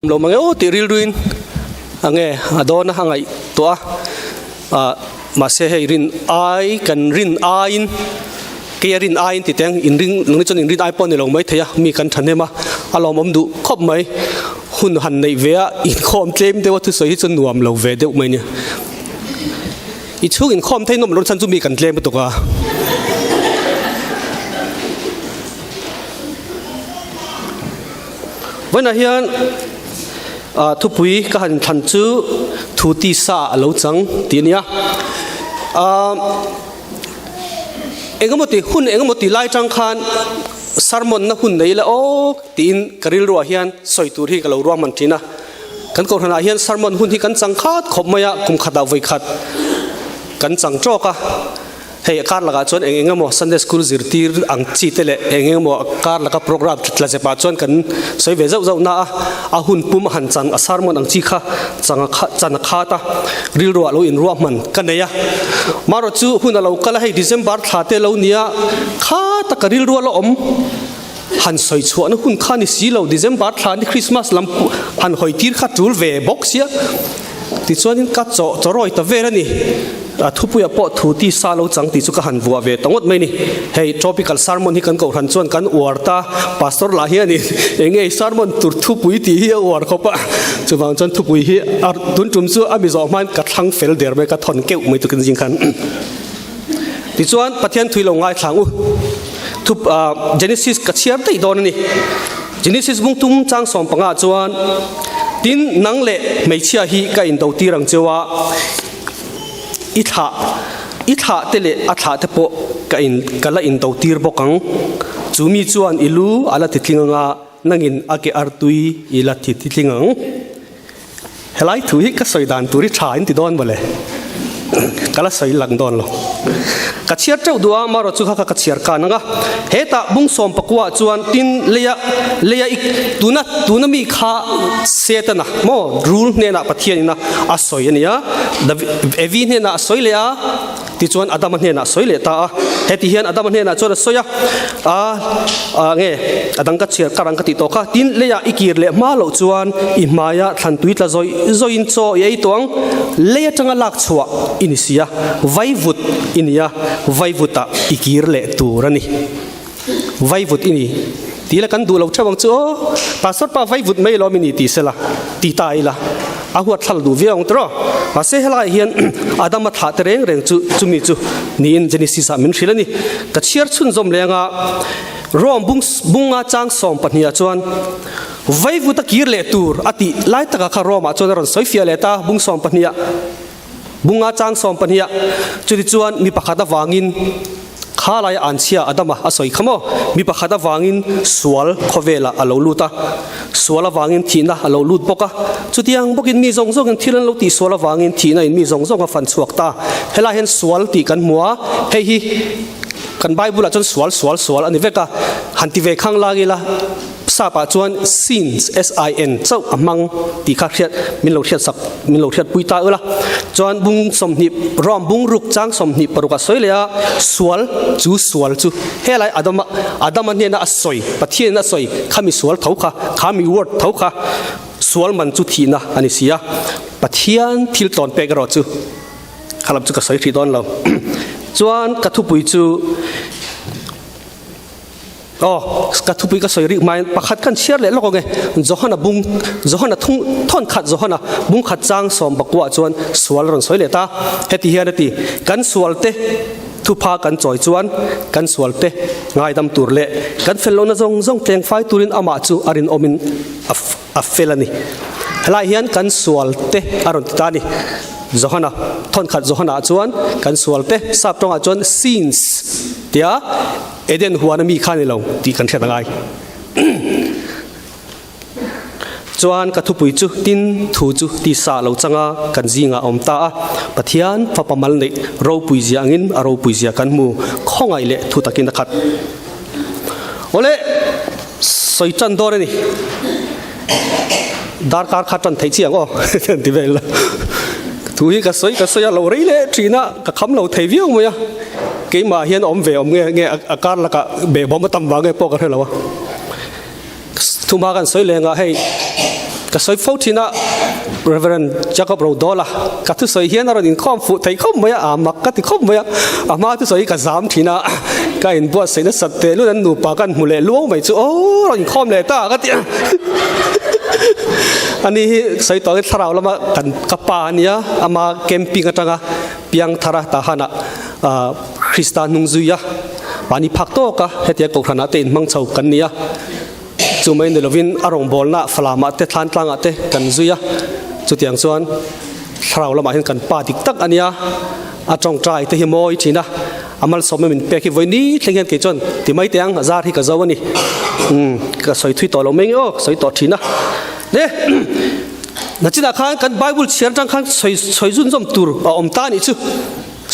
Lo mang e aw tih rilruin a nge a dawn a ngaihtuah a, mahse hei rin ai kan rin aiin kei a rin aiin ti teng in ring nangni chuan in rin ai pawh a ni lo maithei a mi kan thahnem a, a lawmawm duh khawp mai hun han neih ve a inkhawm tlem deuh a thusawi hi chu nuam lo ve deuh mai nia. I chhung inkhawm thei nawm lo chhan chu mi kan tlem lutuk a. Vawiinah hian thupui ka han thlan chu thu tisa a lo chang tih a ni a. Engemaw ti hun engemaw ti lai tang khan sermon na hun nei ila aw tiin ka rilruah hian sawi tur hi ka lo ruahman thin a. Kan kohhranah hian sermon hun hi kan chang khat khawp mai a, kum khatah vawi khat kan chang tawk a. Hei kar lakah chuan eng eng emaw Sunday School zirtir ang chi te leh eng eng emaw kar laka program tla zepah chuan kan sawi ve zauh zauh na a, a hun pum a han chan a sermon ang chi kha chang a kha chan a khat a, rilruah lo inruahman ka nei a. Marawh chu hun a lo kal a, hei December thla te lo nia kha taka rilruah la awm han sawi chhuahna hun kha ni si lo, December thla ni Christmas lam han hawi tir kha tul ve bawk sia. Tichuanin ka chaw chaw rawi ta vel a ni. A thupuia pawh thu ti sa lo chang tih chu ka han vuah ve ta ngawt mai ni. Hei tropical sermon hi kan kohhran chuan kan uar ta, pastor lah hianin eng nge sermon tur thupui tih hi a uar khawp a, chuvang chuan thupui hi a tun tum chu a mi zawh hmain ka thlang fel der mai, ka thawn keuh mai tukin zing khan. Tichuan Pathian thui lo ngaithlang u. Thu Genesis ka chhiar daih dawn a ni. Genesis bung tum chang 15 chuan tin nang leh hmeichhia hi ka indo tir ang cheu a, i thlah i thlah te leh a thlah te pawh ka in ka la indo tir bawk ang. Chu mi chuan i lu a la titling anga nangin a ke artui i la ti titling ang. Helai thu hi ka sawi dan tur hi tha in ti dawn mawle. Ka la sawi lang dawn lo. Ka chhiar teuh duh a, marawh chu kha kha ka chhiar kan ang a. Hetah bung 11 ah chuan tin leia leia i tuna tuna mi kha Setana maw rul hnenah Pathian ina a sawi a nia. Evi hnenah a sawi leh a. Tichuan Adama hnenah a sawi leh ta a. Heti hian Adama hnenah chuan a sawi a, A, a nge, a dang ka chhiar kar ang ka tih tawh kha. Tin, leiah i kir leh hma loh chuan i hmaiah thlan tui tla zawih zawihin chaw i ei tawh ang. Lei atanga lak chhuah i ni si a, vaivut i ni a, vaivutah i kir leh tur a ni. Vaivut i ni tih la kan duh lo theuh ang chu aw. Pastor pa vaivut mai lawm i ni tih sela ti ta ila a huat thlal duh viau ang tiraw. Mahse helaiah hian Adama thlah te reng reng chu chumi chu niin Genesis ah min hrilh a ni. Ka chhiar chhunzawm leng a Rome bung bunga chang 12 ah chuan vaivut a kir leh tur a tih lai takah kha Rome ah chuan a rawn sawi fiah leh ta bung 12 ah. Bunga chang 12 ah chutichuan mi pakhat avangin kha laia anchhia Adama a sawi kha maw? Mi pakhat avangin sual khawvelah a lo lut a, sual avangin thihna a lo lut bawk a. Chutiang bawkin mi zawng zawngin thil an lo tih sual avangin thihna in mi zawng zawng a fan chhuak ta. Helai hian sual tih kan hmu a, hei hi kan Bible ah chuan sual sual sual a ni vek a, han ti ve khang lang ila. Sap ah chuan sins, S-I-N, chauh a hmang tih kha hriat min lo hriat sak min lo hriat pui ta ula. Chuan bung 20 Rom bung ruk chang 26 a sawi leh a, sual chu sual chu helai Adama Adama hnena a sawi Pathian in a sawi khami sual tho kha khami word tho kha sual man chu thihna a ni si a. Pathian thil tlawn pek erawh chu kha lam chu ka sawi hrih dawn lo. Chuan ka thupui chu. Aw, ka thupui ka sawi rih hmain pakhat kan chhiar leh lawk ang e. Johana bung, Johana thung, thawn khat Johana bung khat chang 19 chuan sual a rawn sawi leh ta. Heti hian a ti, Kan sual te thupha kan chawi chuan kan sual te ngaidam tur leh kan fel lohna zawng zawng tleng fai turin amah chu a rinawmin a fel a ni. Helai hian kan sual te a rawn ti ta a ni. Johana, thawn khat Johana chuan kan sual te, sap tawngah chuan sins tia Eden huana mi kha ni lo tih kan hriat a ngai. Chuan ka thupui chu tin thu chu tisa lo changa kan zingah a awm ta a, Pathian fapa mal neih ropui zia angin a ropui zia kan hmu khawngaih leh thu takin a khat. Awle, sawi tan dawn a ni. Darkar kha tan theih chiang aw ti vel la. Thu hi ka sawi ka sawi a lo rei leh thin a, ka kham lo thei viau mai a. Keimah hian awm ve awm nge nge a kar lakah behbawm a tam vang nge pawh ka hre lo a. Thuma kan sawi leng ah hei. Ka sawi fo thin a, Rev. Jacob Rodawla ka thusawi hian a rawn inkhawm fuh thei khawp mai a, a mak ka ti khawp mai a, a hma thusawi hi ka zam thin a, ka inbuatsaih nasat teh lut an nupa ka han hmu leh luau mai chu aw rawn inkhawm leh ta ka ti a. Ani hi sawi tawh angin thlarau lama kan ka pa a nia, ama camping atanga piang thara tahan ah Krista hnung zui a, mahni phak tawk a hetiang kohhranah te inhmang chho kan ni a. Chu mai ni lovin a rawngbawlna Falamah te thlan tlangah te kan zui a, chutiang chuan thlarau lamah hian kan pa dik tak a nia, a tawngtai te hi mawi thin a, a malsawmna min pek hi vawi ni thleng hian kei chuan ti mai teh ang, a zar hi ka zo a ni. Umm ka sawi thui tawh lo mai nge aw, ka sawi tawh thin a. Le nachinah khan kan Bible chhiar atang khan sawi sawi zun zawm tur a awm ta a nih chu.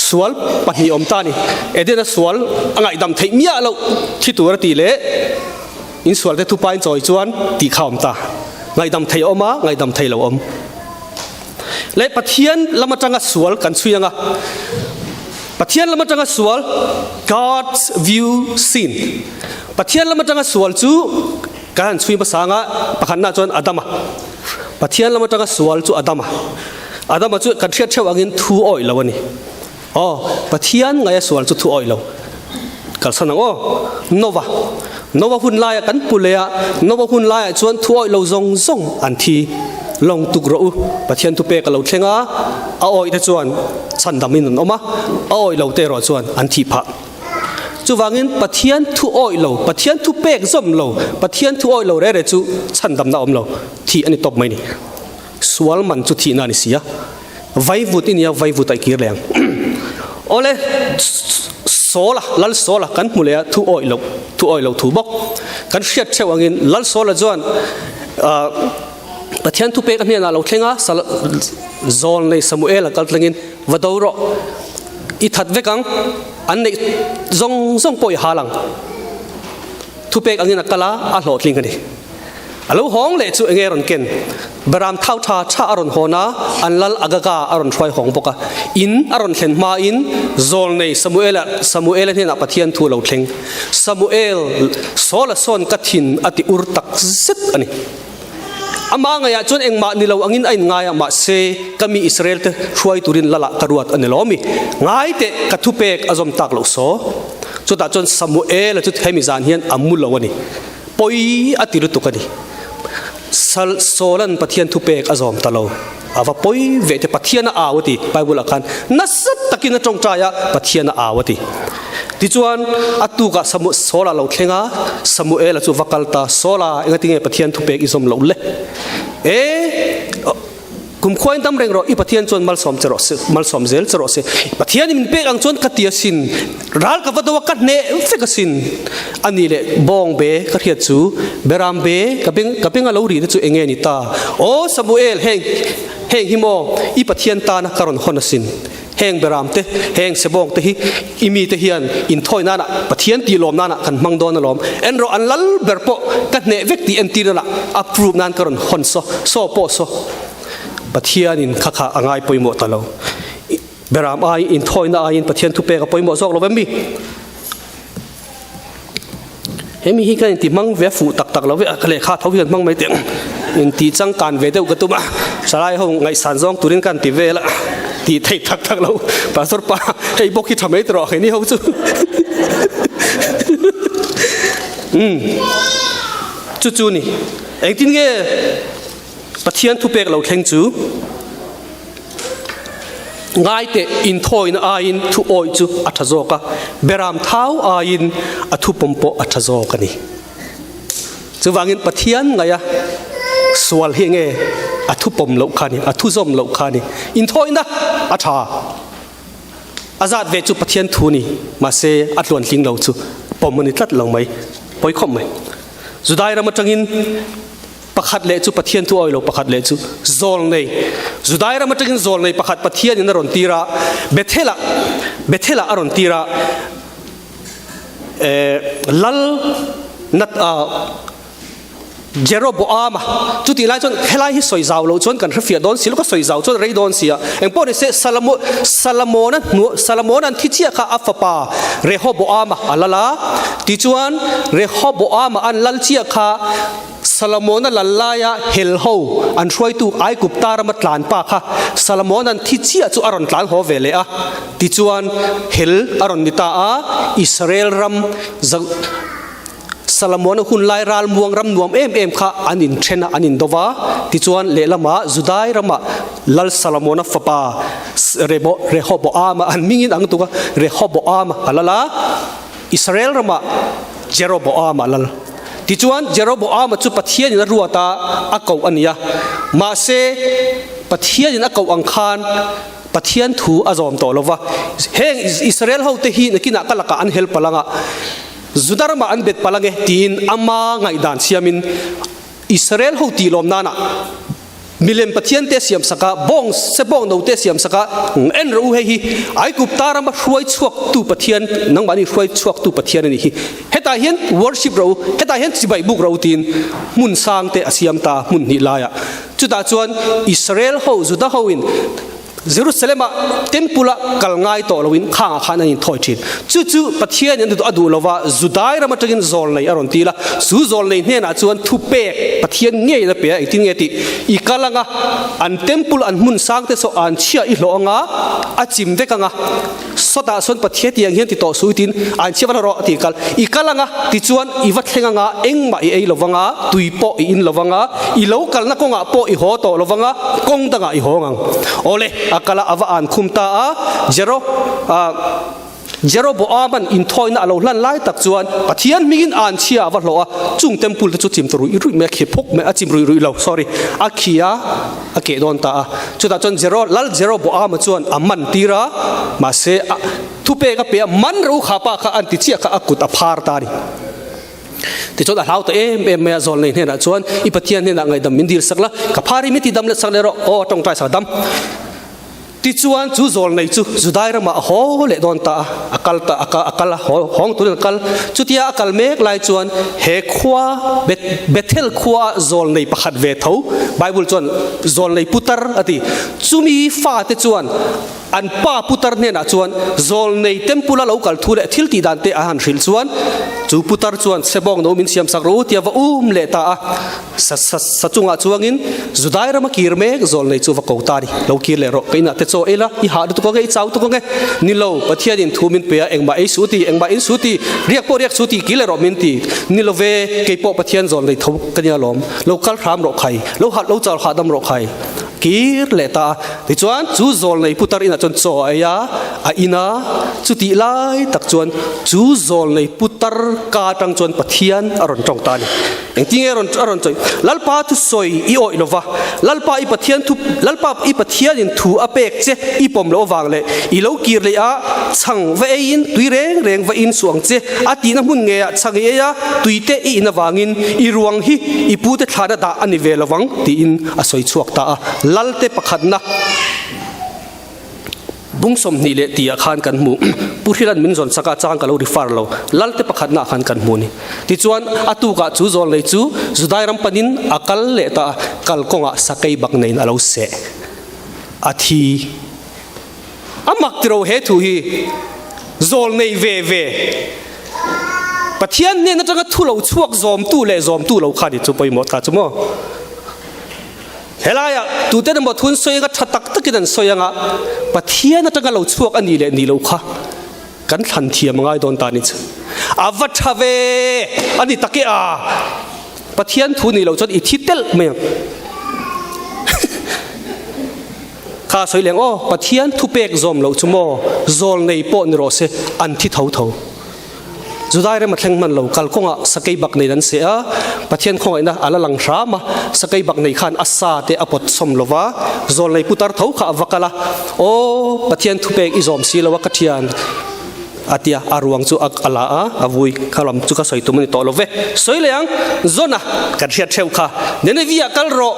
Sual pahnih awm ta a ni. Edena sual a ngaihdam theih miah loh thi tur a tih leh insual te thupa in chawi chuan tih kha awm ta. Ngaihdam thei a awm a, ngaihdam thei lo awm. Leh Pathian lam atanga sual kan chhui ang a. Pathian lam atanga sual, God's view sin. Pathian lam atanga sual chu kan han chhui hmasa ang a, pakhatna chuan Adama. Pathian lam atanga sual chu Adama. Adama chu kan hriat theuh angin thu awih lo a ni. Aw, Pathian ngaia sual chu thu awih lo. Kalsan ang aw. Nova. Nova hun laia kan hmu leh a, Nova hun laiah chuan thu awih lo zawng zawng an thi. Lawng tuk rawh u. Pathian thu pek a lo thleng a, a awih te chuan chhandamin an awm a, a awih lo te erawh chuan an thih phah. Chuvangin Pathian thu awih lo, Pathian thu pek zawm lo, Pathian thu awih lo reh reh chu chhandamna awm lo, thih a ni tawp mai ni. Sual man chu thihna a ni si a, vaivut i nia vaivut a i kir leh ang. Awle, Sawla, Lal Sawla kan hmu leh a, thu awih lo, thu awih lo thu bawk. Kan hriat theuh angin Lal Sawla chuan Pathian thu pek a hnenah lo thleng a, zawl nei Samuel a kal tlangin va do rawh, i that vek ang, an neih zawng zawng pawh i hal ang. Thupek angin a kal a, a hlawhtling a ni. A lo hawng leh chu enge a rawn ken? Beram thau tha tha a rawn hawn a, an lal Agaga a rawn hruai hawng bawk a. In a rawn thlen hmain Zawlnei Samuela Samuela hnenah Pathian thu a lo thleng. Samuel, Saula sawn ka thin a ti ur tak zet a ni. Ama ngaiah chuan engmah ni lo angin a inngai a, mahse ka mi Israel te hruai turin lalah ka ruat a ni lo mi. Ngai teh ka thupek a zawm tak loh saw. Chutah chuan Samuela chu hemi zan hian a mu lo a ni. Pawi a ti lutuk a ni. Sal Sawlan Pathian thupek a zawm ta lo. A va pawi ve te Pathian a au a ti. Bible ah khan nasa takin a tawngtai a, Pathian a au a ti. Tichuan a tukah Samu Sawla lo thleng a, Samuela chu va kal ta, Sawla engatinge Pathian thupek i zawm loh le? E Kumkhuain dam reng rawh, i Pathian chuan malsawm che rawh se, malsawm zel che rawh se. Pathian i min pek ang chuan ka ti asin, ral ka va do a, ka hneh vek asin. A nih leh bawng be ka hriat chu, Beram be ka beng ka benga lo rihna chu enge ni ta? Aw Samuel, heng heng hi maw i Pathian tana ka rawn hawn asin. Heng Beram te, heng Sebawng te hi i mite hian inthawi nana Pathian tih lawm nana kan hmang dawn alawm. En rawh an lal ber pawh ka hneh vek tih entir nana a prove nan ka rawn hawn saw, saw pawh saw. Pathianin kha kha a ngai pawimawh ta lo. Beram ai inthawina aiin Pathian thupek a pawimawh zawk lo em mi? Hemi hi ka inti hmang ve fuh tak tak lo ve a, ka lehkha tho hian hmang mai teh ang. Inti changkan ve deuh ka tum a, Salai ho ngaihsan zawng turin ka inti vel a, tih theih tak tak lo. Pastor pa, hei bawk hi tha mai tawh keini ho chu. Umm, chu chu ni. Engtin nge Pathian thupek lo thleng chu? Ngai teh, inthawina aiin thu awih chu a tha zawk a, beram thau aiin a thupawm pawh a tha zawk a ni. Chuvangin Pathian ngaia sual hi enge a thupawm loh kha a ni, a thuzawm loh kha a ni. Inthawina a tha, a zat ve chu Pathian thu a ni, mahse a tluantling lo chu pawm a ni tlat lo mai, pawi khawp mai. Judai ram atangin Pakhat leh chu Pathian thu awilo, pakhat leh chu zawlnei. Judai ram atangin zawlnei pakhat Pathianin a rawn tir a, Bethel-ah, Bethel-ah a rawn tir a, eh, lal nat, ah, Jeroboama. Chutih lai chuan helai hi sawi zau loh chuan kan hrefiah dawn si lo, ka sawi zau chuan rei dawn si a. Engpawh ni se, Salamo, Salamona hnu, Salamona an thi chiah kha a fapa Rehoboama a lal a. Tichuan, Rehoboama an lal chiah kha. Solomona lal laia hel ho an hruaitu Aigupta rama tlan pa kha Solomona'n thi chiah chu a rawn tlan haw ve leh a. Tichuan, hel a rawn ni ta a, Israel ram Solomona hun lai ralmuang ram nuam em em kha an inthen a, an indo va. Tichuan, lehlamah Judai ramah Lal Solomona fapa Rehoboama an mingin ang tuk a, Rehoboama a lal a. Israel ramah Jeroboama a lal. Tichuan, Jeroboama chu Pathianin a ruat a, a koh a ni a. Mahse, Pathianin a koh ang khan Pathian thu a zawm tawh lo va. Heng Israel hote hi nakinah ka lakah an hel palh ang a, Juda ramah an bet palh ang e tiin ama ngaihdan siamin Israel ho tih lawm nana Milem Pathian te siam sak a, bawng se bawng no te siam sak a, en rawh u hei hi Aigupta rama hruai chhuak tu Pathian, nangmahni hruai chhuak tu Pathian a nih hi. Hetah hian worship rawh u, hetah hian chibai buk rawh u tiin hmun sang te a siam ta hmun hnih laiah. Chutah chuan Israel ho, Juda ho in Jerusalem-ah temple-a kal ngai tawh loin khangah khan an inthawi thin. Chu chu Pathianin a duh lova Judai ram atangin zawlnei a rawn til a. Chu zawlnei hnenah chuan thupek Pathian ngeiin a pe a, engtin nge tih i kal anga an temple an hmun sang te saw an chhia i hlawh anga a chim vek anga sawtah sawn Pathian tiang hian ti tawh suh i tiin an chhia va la rawh tih kal i kal anga tichuan i va thleng anga engmah i ei lovanga tui pawh i in lovanga i lo kalna kawngah pawh i haw tawh lovanga kawng dangah i haw ngang. Awle, a kal a, a va an khum ta a, Jero, ah, Jeroboaman inthawina a lo hlan lai tak chuan Pathian hmingin an chhia a va hlawh a, chung temple te chu chim ta ruih ruih mai a, khi phuk mai, a chim ruih ruih lo, sorry, a khi a, a keh dawn ta a. Chutah chuan Jero, Lal Jeroboama chuan a man tir a, mahse, a thupek a pe a, man ro kha pa kha an ti chiah kha a kut a phar ta a ni. Tichuan a hlau ta em em mai a, Zawlnei hnenah chuan, I Pathian hnenah ngaihdam min dil sak la, ka phar hi min ti dam let sak leh rawh, aw tawngtai sak dam. Tichuan chu Zawlnei chu Judai ramah a haw leh dawn ta a, a kal ta, a a kal a, hawng turin a kal. Chutia a kal mek lai chuan he khua Bethel khua Zawlnei pakhat ve tho, Bible chuan Zawlnei putar a ti, chumi fate chuan An pa putar hnenah chuan Zawlnei Temple a lo kal thu leh thil tih dan te a han hrilh chuan chu putar chuan Sebawng no min siam sak rawh u tia va um leh ta a. Sa sa sa chungah chuangin Judai rama kir mek Zawlnei chu va ko ta a ni. Lo kir leh rawh, ka inah te chaw ei la, i hah lutuk ange, i chau tuk ange. Ni lo, Pathianin thu min pe a, engmah ei suh ti, engmah in suh ti, riak pawh riak suh ti, kir leh rawh min ti. Ni lo ve, kei pawh Pathian Zawlnei tho ka nia lawm. Lo kal hram rawh khai, lo hah lo chau hahdam rawh khai. Kir leh ta a. Tichuan, chu zawlnei putar inah chuan chaw a ei a, a in a. Chutih lai tak chuan chu zawlnei putar ka atang chuan Pathian a rawn tawng ta a ni. Engtin nge a rawn chawi? Lalpa thu sawi i awih lo va, Lalpa i Pathian thu, Lalpa i Pathianin thu a pek che i pawm loh avang leh i lo kir leh a, chhang va eiin tui reng reng va in suh ang che a tihna hmun ngeiah chhang i ei a, tuite i in avangin i ruang hi i pute thlana dah a ni ve lovang tiin a sawi chhuak ta a, Lalte pakhatna bung 20 leh tihah khan kan hmu. Pu Hrilan min zawn sak a, chang ka lo refer lo. Lalte pakhatnaah khan kan hmu a ni. Tichuan, a tukah chu zawnlei chu Judai ram panin a kal leh ta a, kalkawngah sakei bak neiin a lo seh. A thi. A mak tiro he thu hi zawl nei ve ve Pathian hnen atanga thu lo chhuak zawmtu leh zawmtu lo kha ni chu pawimawh ta chu maw. Helaiah tuten emaw thun sawi anga tha tak takin an sawi anga Pathian atanga lo chhuak a nih leh nih loh kha kan thlan thiam a ngai dawn ta ni chu. A va tha ve a ni tak e a. Pathian thu nih loh chuan i thi telh mai ang. Kha sawi leng aw, Pathian thupek zawm loh chu maw, zawl nei pawh ni rawh se, an thi tho tho. Judai rem a thleng hman lo, kalkawngah sakei bak nei an seh a, Pathian khawngaihna a la lang hram a, sakei bak nei khan a sa te a pawt sawm lo va, zawl nei putar tho kha a va kal a, aw, Pathian thupek i zawm si lo a ka thian, a ti a, a ruang chu a la a, a vui kha lam chu ka sawi tum a ni tawh lo ve. Sawi leh ang, Zona kan hriat theuh kha, Nineveh-ah kal rawh.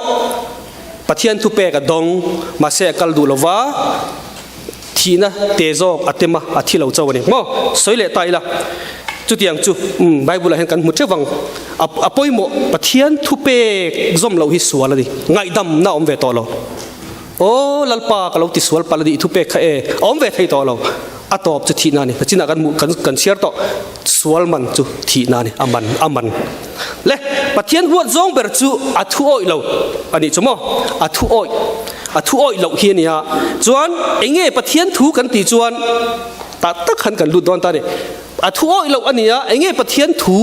Pathian thupek a dawng, mahse a kal duh lova, thihna te zawk a tem a, a thi lo chauh a ni. Maw? Sawi leh ta ila, chutiang chu umm Bible ah hian kan hmu teuh vang. A a pawimawh Pathian thupek zawm loh hi sual a ni. Ngaihdamna a awm ve tawh lo. Aw Lalpa ka lo ti sual palh a ni, i thupek kha e, a awm ve thei tawh lo. A tawp chu thihna a ni. Nachinah kan hmuh kan kan chhiar tawh, sual man chu thihna a ni, a man a man. Le, Pathian huat zawng ber chu a thu awih lo a nih chu maw? A thu awih, a thu awih loh hi a nia. Chuan eng nge Pathian thu kan tih chuan tah tak khan kan lut dawn ta a ni. A thu awih loh a nia, eng nge Pathian thu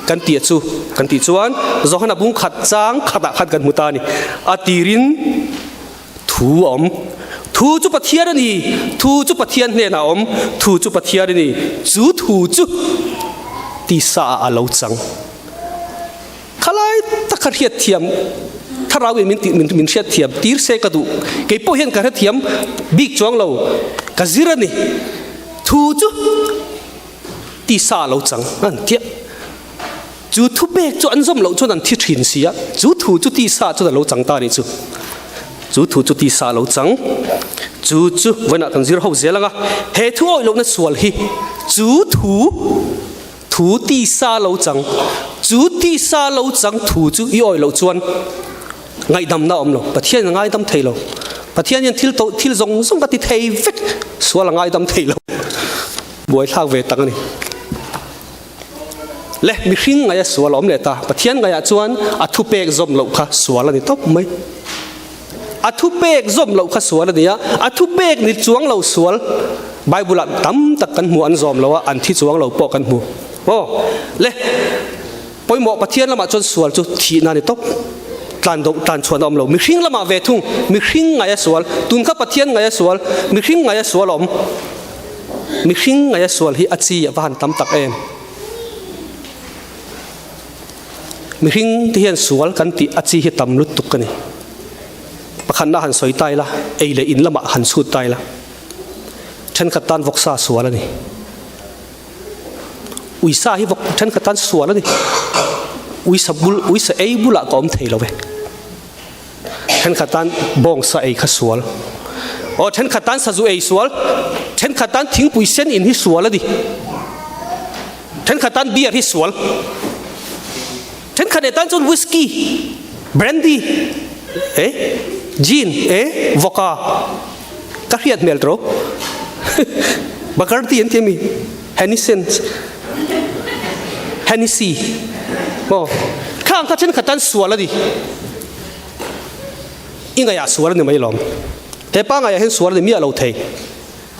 kan tih chu kan tih chuan Johana bung khat chang khatah khan kan hmu ta a ni. A tirin Thu a awm. Thu chu Pathian a ni. Thu chu Pathian hnenah a awm. Thu chu Pathian a ni. Chu thu chu tisa ah a lo chang. Khalai taka hriatthiam thlarau in min tih min hriatthiam tir se ka duh. Kei pawh hian ka hrethiam bik chuang lo. Ka zir a ni. Thu chu tisa ah a lo chang a ni chiah. Chu thupek chu an zawm loh chuan an thi thin si a, chu thu chu tisa chuan a lo chang ta a nih chu. Chu thu chu tisa a lo chang. Chu chu vawiinah kan zir ho zel ang a, he thu awih lohna sual hi chu thu, thu tisa lo chang, chu tisa lo chang thu chu i awih loh chuan ngaihdamna a awm lo. Pathian a ngaidam thei lo. Pathian hian thil to thil zawng zawng ka ti thei vek, sual a ngaidam thei lo. Buaithlak ve tak a ni. Le, mihring ngaia sual a awm leh ta. Pathian ngaiah chuan a thupek zawm loh kha sual a ni tawp mai. A thupek zawm loh kha sual a ni a, a thupek ni chuang lo sual Bible-ah tam tak kan hmu an zawm lo a, an thi chuang lo pawh kan hmu. Aw, le, pawimawh Pathian lamah chuan sual chu thihna a ni tawp. Tlan do, tlan chhuan a awm lo. Mihring lamah ve thung, mihring ngaia sual, tun kha Pathian ngaia sual, mihring ngaia sual a awm. Mihring ngaia sual hi a chi a va han tam tak em? Mihring te hian sual kan tih a chi hi tam lutuk a ni. Pakhatna han sawi ta ila, ei leh in lamah han chhut ta ila. Thenkhat tan vawksa sual a ni. Uisa hi vawk thenkhat tan sual a ni. Uisa bul, uisa ei bulah ka awm thei lo ve. Thenkhat tan bawngsa ei kha sual. Aw thenkhat tan sazu ei sual. Thenkhat tan thingpui sen in hi sual a ni. Thenkhat tan beer hi sual. Thenkhat leh tan chuan whisky, brandy, eh, gin, eh, vodka. Ka hriat hmel tawh. Bacardi an ti a mi? Hennessy. Hennessy. Aw. Khang kha thenkhat tan sual a ni. I ngaihah sual a ni mai lawm. He pa ngaihah hian sual a ni miah lo thei.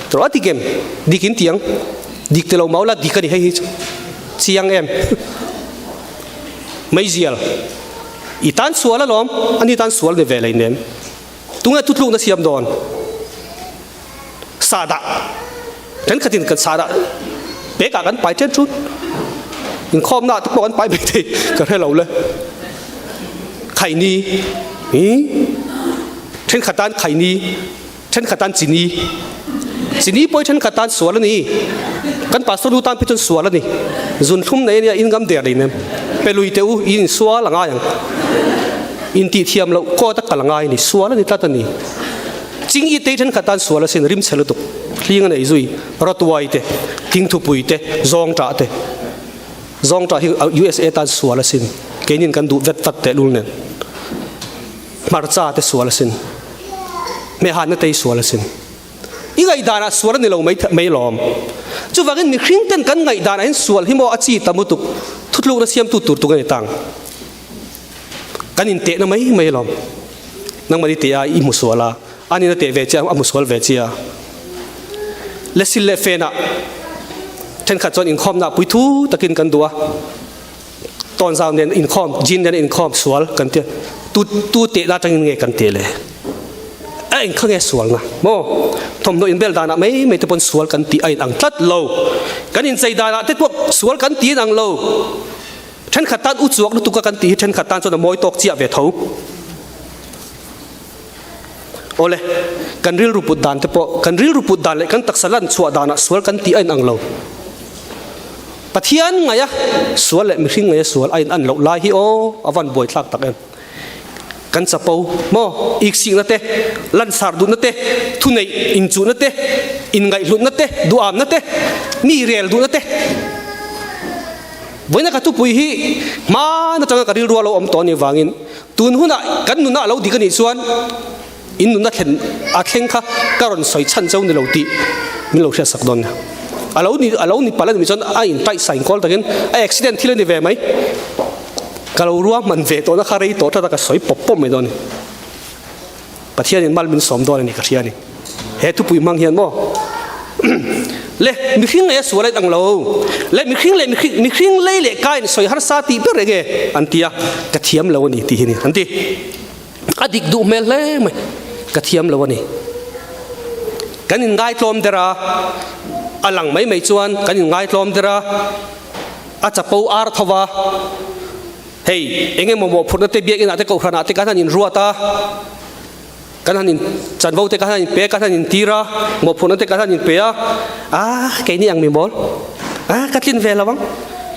Tawh a dik em? Dik in ti ang. Dik ti lo mau la dik a ni hei hi chu. Chiang em? Meizial. I tan sual alawm, ani tan sual ni ve lei nem. Tunge thutlukna siam dawn? Sahdah. Thenkhatin kan sahdah pekah kan pai ṭhen ṭhut. Inkhawmnaah te pawh kan pai mai thei ka hre lo le. Khaini hi thenkhat tan khaini, thenkhat tan chini. Chini pawh hi thenkhat tan sual a ni. Kan pastor nu tan phei chuan sual a ni. Zunthlum nei a nia in ngam der lei nem. Pe lui teh u, i insual a ngai ang. Intihthiam loh court a kal a ngai a ni, sual a ni tlat a ni. Ching i tei thenkhat tan sual asin rim chhe lutuk hling a nei zui rawtuai te thingthupui te zawngṭah te zawngṭah hi USA tan sual asin keinin kan duh vet vat tehlul nen hmarcha te sual asin hmehhanna te hi sual asin i ngaihdanah sual a ni lo mai mai lawm chuvangin mihring ten kan ngaihdanah hian sual hi maw a chi tam lutuk thutlukna siamtu tur tuk a ni tang. Kan intehna mai mai alawm. Nangmah i teh a, i hmu sual a, anin a teh ve che a, a hmu sual ve che a. Lesil leh fenah thenkhat chuan inkhawmna puithu takin kan duh a, tawnzau nen inkhawm, jean nen inkhawm sual kan tia, tu tu tehna atangin nge kan teh le? A engkha nge sualna maw? Thawmhnaw inbel danah mai mai te pawn sual kan tih a inang tlat lo. Kan inchei danah te pawh sual kan tih inang lo. Thenkhat tan u chuak lutuk a kan tih hi thenkhat tan chuan a mawi tawk chiah ve tho. Awle, kan rilru put dan te pawh, kan rilru put dan leh kan taksa lan chhuah danah sual kan tih a inang lo. Pathian ngaia sual leh mihring ngaia sual a inan loh lai hi aw a van buaithlak tak em. Kan chapo maw, iksikna te, lansar duhna te, thuneih inchuhna te, inngaihhlutna te, duhamna te, mi rel duhna te. Vawiina ka thupui hi hmaan atanga ka rilru a lo awm tawh anih vangin tun hunah kan nunah a lo dik anih chuan in nunna thlen a thleng kha ka rawn sawi chhan cheu ni lo tih min lo hriatsak dawn nia. A lo ni a lo ni palh anih chuan a in taih sain kawl takin a accident thil a ni ve mai. Ka lo ruahman ve tawhna kha rei tawh tlat a ka sawi pawp pawp mai dawn a ni. Pathianin mal min sawm dawn a ni ka hria a ni. He thupui hmang hian maw le mihring leh a sual a inang lo le mihring leh mihring mihring lei leh ka in sawi harsa tih ber enge an ti a ka thiam lo a ni tih hi ni an ti. A dik duh hmel hle mai ka thiam lo a ni. Kan in ngaitlawm der a a lang mai mai chuan kan in ngaitlawm der a a chapo ar tho va. Hei, eng emaw mawhphurhna te biakinah te kohhranah te kan han inruat a, kan han in chanvo te kan han inpe a, kan han intir a, mawhphurhna te kan han inpe a, ah keini ang mi mawl, ah ka tlin ve lo ang,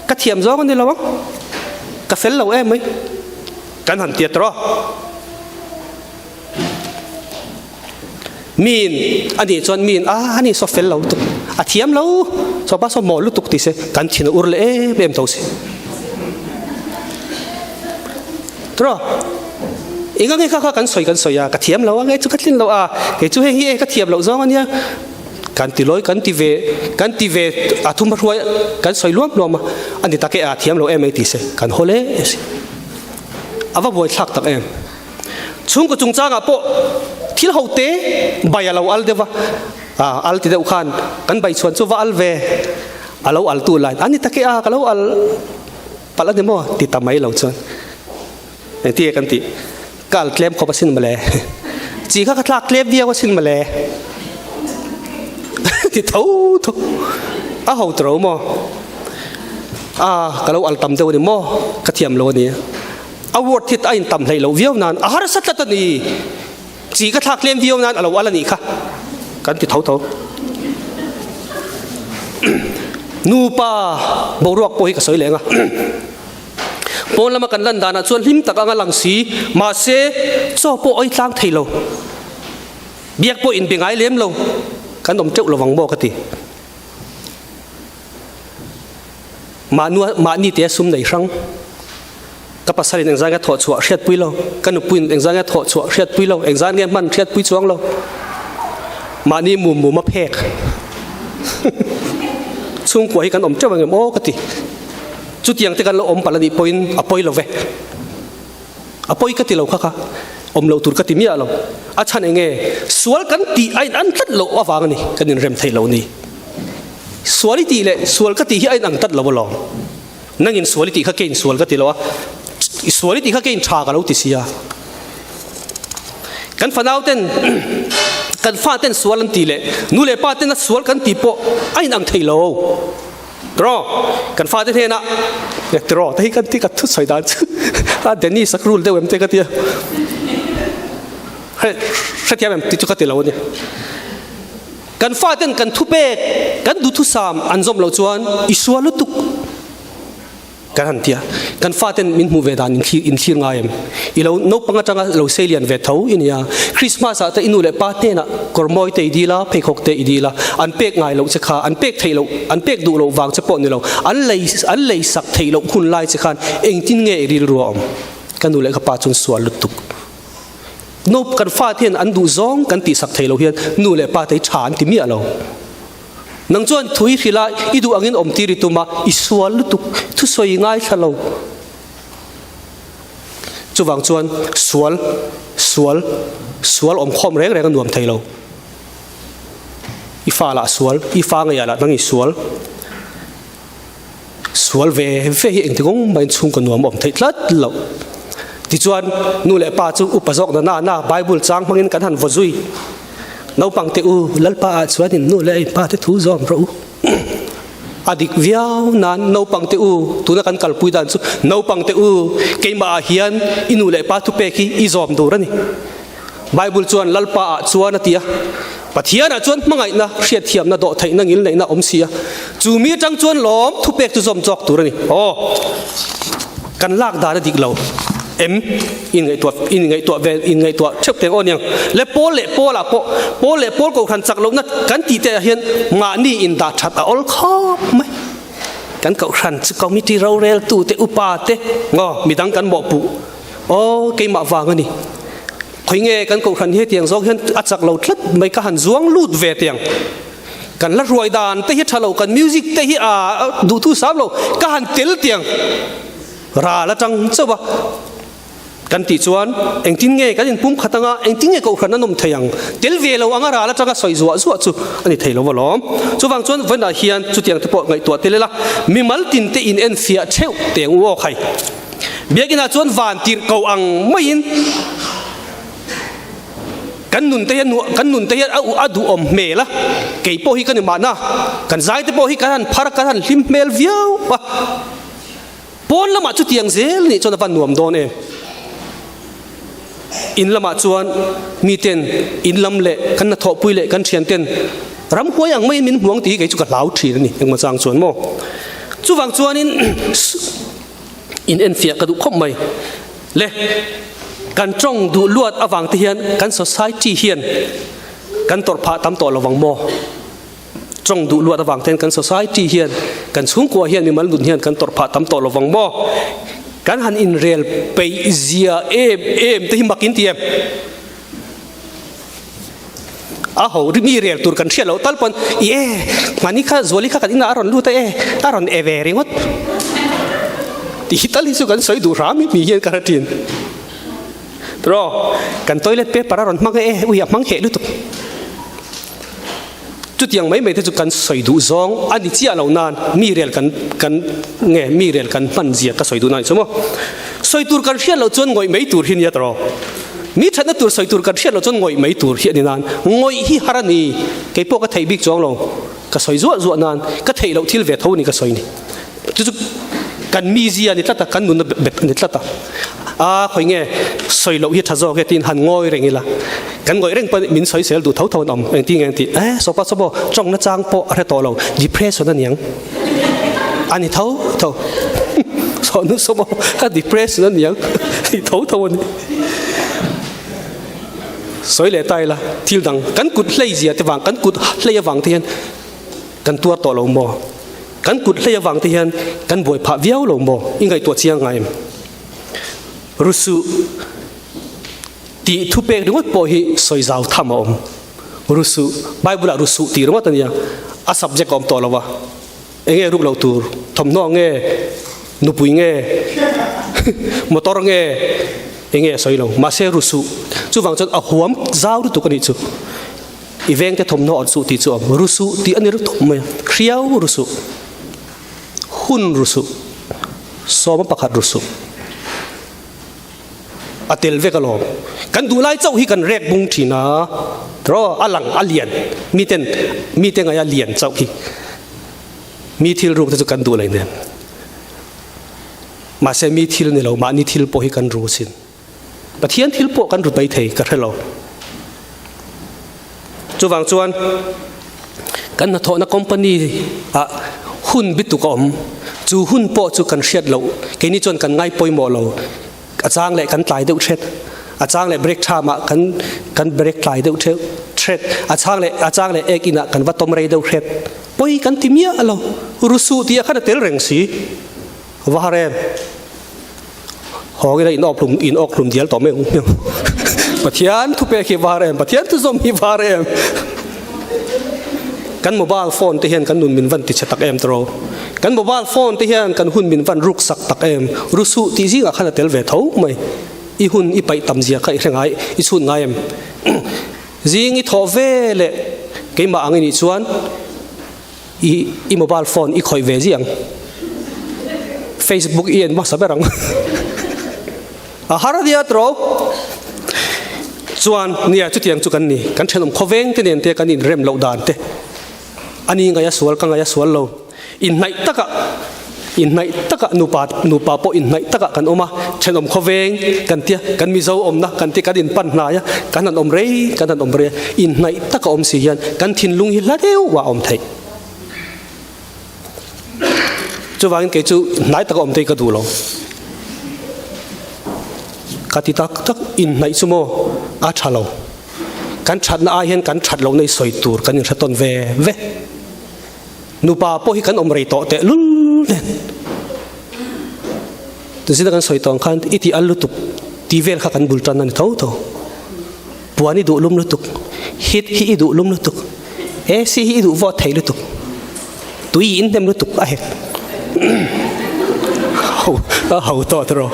ka thiam zawng a ni lo ang, ka fel lo em mai, kan han tiat rawh. Miin a nih chuan miin a ani saw fel lo lutuk a thiam lo saw pa saw mawl lutuk ti se kan thin a ur leh em em tho si. Tro eng ange kha kha kan sawi kan sawi a ka thiam lo a nge chu ka tlin lo a kei chu hei hi e ka thiam loh zawng ania kan ti lawi kan ti ve kan ti ve a thum a hruai kan sawi luam luam a ani tak e a thiam lo em mai ti se kan haw hle si a va buaithlak tak em. Chhungkaw chungchangah pawh thil ho te bai a lo al deuh va, al ti deuh khan kan bai chhuan chu va al ve, a lo al tu lai a ni tak e a, ka lo al palh a ni maw ti ta mai lo chuan engtin nge kan tih, ka al tlem khawp asin mawle, chi kha ka thlak tlem viau asin mawle ti tho tho a ho ta ro maw, a ka lo al tam deuh a ni maw ka thiam lo a ni. A word hi a intam hleih loh viau nan a harsa tlat a ni. Chi ka thlak tlem viau nan a lo al a nih kha kan ti tho tho. Nupa boruak pawh hi ka sawi leh ang a. Pawn lama kan lan danah chuan hlim tak anga lang si mahse chaw pawh a tlang thei lo. Biak pawh inbe ngai lem lo kan awm teuh lovang maw ka ti. Mahnua mahni te sum nei hrang. Ka pasalin engzah nge thawh chhuah hriatpui lo, ka nupuiin engzah nge thawh chhuah hriatpui lo, engzah nge hman hriatpui chuang lo. Mahni mum mum a phek. Chhungkua hi kan awm teuh ang em aw ka ti. Chutiang te kan lo awm palh anih pawhin a pawi lo ve. A pawi ka ti lo kha kha awm loh tur ka ti miah lo. A chhan eng nge? Sual kan tih a in an tlat loh avang a ni, kan inrem theih loh ni. Sual i tih leh sual ka tih hi a in ang tlat lo alawm. Nangin sual i tih kha keiin sual ka ti lo a, i sual i tih kha keiin tha ka lo ti si a. Kan fanau ten kan fa ten sual an tih leh nu leh pa tena sual kan tih pawh a in ang thei lo. Tiraw kan fate hnenah tiraw te hi kan ti ka thu sawi dan chu a Dennis a rule deuh em te ka tia hre hrethiam em ti chu ka ti lo a ni kan faten kan thu pek kan duhthusam an zawm loh chuan i sual lutuk. Kan han ti a, kan faten min hmuh ve dan inthlir inthlir ngai em? I lo naupang atanga lo sei lian ve tho i nia. Christmas ah te i nu leh pa hnenah kawr mawi te i dil a, pheikhawk te i dil a, an pek ngai loh che kha, an pek theih loh, an pek duh loh vang che pawh ni lo, an lei an lei sak theih loh hun lai che khan engtin nge i rilru a awm? Ka nu leh ka pa chuan sual lutuk. No kan fate hian an duh zawng kan tihsak theih loh hian nu leh pa te hi tha an ti miah lo. Nang chuan thu i hrilh a, i duh angin awm tir i tum a, i sual lutuk, thusawi i ngaithla lo. Chuvang chuan sual, sual, sual awm khawm reng reng a nuam thei lo. I fa lah sual, i fa ngeiah lah nang i sual. Sual ve ve hi engti kawng mahin chhungkaw nuam a awm theih tlat loh. Tichuan, nu leh pa chu upa zawk na na na Bible chang hmangin kan han vaw zui. Naupang te u, Lalpa ah chuan in nu leh in pa te thu zawm rawh u. A dik viau nan naupang te u, tuna kan kalpui dan chu naupang te u, keimah ah hian i nu leh pa thupek hi i zawm tur a ni. Bible chuan Lalpa ah chuan a ti a, Pathian ah chuan hmangaihna, hriatthiamna, dawhtheihna, ngilneihna awm si a, chu mi atang chuan lawm thupek chu zawm chawk tur a ni. Aw, kan lak dan a dik lo em? In ngaihtuah, in ngaihtuah ve, in ngaihtuah theuh teng aw niang. Le Paul leh Paul ah pawh, Paul leh Paul kohhran chak lohna kan tih te ah hian mahni in dah that a awl khawp mai. Kan kohhran chu committee roreltu te, upa te, ngaw, midang kan mawhpuh. Aw, keimah vang a ni. Khawi nge kan kohhran hi hetiang zawng hian a chak lo tlat mai ka han zuang lut ve tiang. Kan la hruai dan te hi tha lo, kan music te hi a duhthu sam lo, ka han tel tiang. Ral atang chauh a kan tih chuan engtin nge kan inpum khat anga engtin nge kohhran an awm thei ang? Tel ve lo anga ral atanga sawi zuah zuah chu a ni thei lo alawm. Chuvang chuan vawiinah hian chutiang te pawh ngaihtuah tel ila mimal tin te in enfiah theuh teng u aw khai. Biakinah chuan van tirh ko ang maiin Kan nun te hian kan nun te hian a a duhawm hmel a, kei pawh hi ka ni mahna, kan zai te pawh hi kan han phar a, kan han hlim hmel viau a, pawn lamah chutiang zel nih chuan a va nuam dawn em. In lamah chuan miten in lam leh kan hnathawhpui leh kan thian ten ramhuai ang maiin min hmuang tih hi kei chu ka hlau thin a ni engmaw chang chuan maw. Chuvang chuanin in enfiah ka duh khawp mai. Le kan tawng duh luat avang te hian kan society hian kan tawrh phah tam tawh lovang maw? Tawng duh luat avang te hian kan society hian kan chhungkua hian mimal nun hian kan tawrh phah tam tawh lovang maw? Kan han inrel peih zia em em te hi mak in ti em? A ho ri mi rel tur kan hriat loh tal pawn i e mahni kha zuali kha kan inah a rawn lut a e a rawn e ve ringawt tih hi tal hi chu kan sawi duh hram hi mi hian ka hre thin tiraw kan toilet paper a rawn hmang e e ui a hmang heh lutuk chutiang mai mai te chu kan sawi duh zawng a ni chiah lo nan mi rel kan kan nge mi rel kan hman zia ka sawi duh na ni chu maw sawi tur kan hriat loh chuan ngawih mai tur hi nia tiraw. Mi thatna tur sawi tur kan hriat loh chuan ngawih mai tur hi a ni nan ngawih hi har a ni. Kei pawh ka theih bik chuang lo. Ka sawi zuah zuah nan ka theih loh thil ve tho a ni ka sawi ni. Chu chu kan mizia a ni tlat a, kan nunna bet a ni tlat a. A khawi nge sawi loh hi tha zawk e tiin han ngawi reng ila. Kan ngawih reng pawh min sawi sel duh tho tho an awm. Engtin nge an tih? Eh sawpa sawpa tawngna chang pawh a hre tawh lo. Depression a niang. A ni tho tho. Sawhnu sawpa ka depression a niang. Ni tho tho a ni. Sawi leh ta ila, thil dang kan kut hlei zia te vang, kan kut hlei avang te hian kan tuar tawh lo maw? Kan kut hlei avang te hian kan buai phah viau lo maw? I ngaihtuah chiang ngai em? Rusuh tih thupek ringawt pawh hi sawi zau tham a awm. Rusuh, Bible ah rusuh tih ringawt a nia, a subject a awm tawh lo a. Enge ruk loh tur? Thawmhnaw nge? Nupui nge? Motor nge? Enge a sawi lo. Mahse rusuh chuvang chuan a huam zau lutuk a nih chu. I vengte thawmhnaw an suh tih chu a awm. Rusuh tih a ni lutuk mai a. Hriau rusuh, hun rusuh, sawma pakhat rusuh. A tel vek alawm. Kan duh lai chauh hi kan rek bung thin a, tiraw a lang a lian miten mite ngaia lian chauh hi mi thil ruk te chu kan duh lei nen. Mahse mi thil ni lo mahni thil pawh hi kan ru sin. Pathian thil pawh kan ru mai thei ka hre lo. Chuvang chuan kan hnathawhna company ah hun bituk a awm. Chu hun pawh chu kan hriat loh, keini chuan kan ngai pawimawh lo. A chang leh kan tlai deuh hret, a chang leh break tha mah kan kan break tlai deuh theuh hret, a chang leh a chang leh ek inah kan va tawm rei deuh hret. Pawi kan ti miah lo. Rusuh tih ah khan a tel reng si. Va har em? Hawng ila in awk hlum in awk hlum dial tawh mai ang hmiang. Pathian thu pek hi var em? Pathian thu zawm hi var em? Kan mobile phone te hian kan nun min van ti chhe tak em tawh. Kan mobile phone te hian kan hun min van ruk sak tak em? Rusuh tih zingah khan a tel ve tho mai. I hun i paih tam zia kha i hre ngai i chhut ngai em? Zing i thawh ve leh keimah ang i nih chuan I i mobile phone i khawih ve ziang. Facebook i en hmasa ber ang. A har a nia tawh. Chuan nia chutiang chu kan ni. Kan thenawm khawveng te nen te kan inrem loh dan te. Ani ngaih a sual ka ngaih a sual lo. Inhnaih takah Inhnaih takah nupa nupa pawh inhnaih takah kan awm a, thenawm khawveng kan tia, kan Mizo awmna kan tia kan inpan hnai a, kan han awm rei kan han awm rei a, inhnaih taka awm si hian kan thinlung hi hla deuh ah a awm theih. Chuvangin kei chu hnai taka awm te hi ka duh lo. Ka ti tak tak inhnaih chu maw a tha lo. Kan thatna ai hian kan that lohna hi sawi tur kan inhre tawn ve ve. Nupa pawh hi kan awm rei tawh teh lul nen. Tuzina kan sawi tawh ang khan i tih al lutuk tih vel kha kan bul tan a ni tho tho. Puan i duh lum lutuk, hit hi i duh lum lutuk, AC hi i duh vawt thei lutuk, tui i inhnem lutuk a hek. Ho a ho tawh tawh.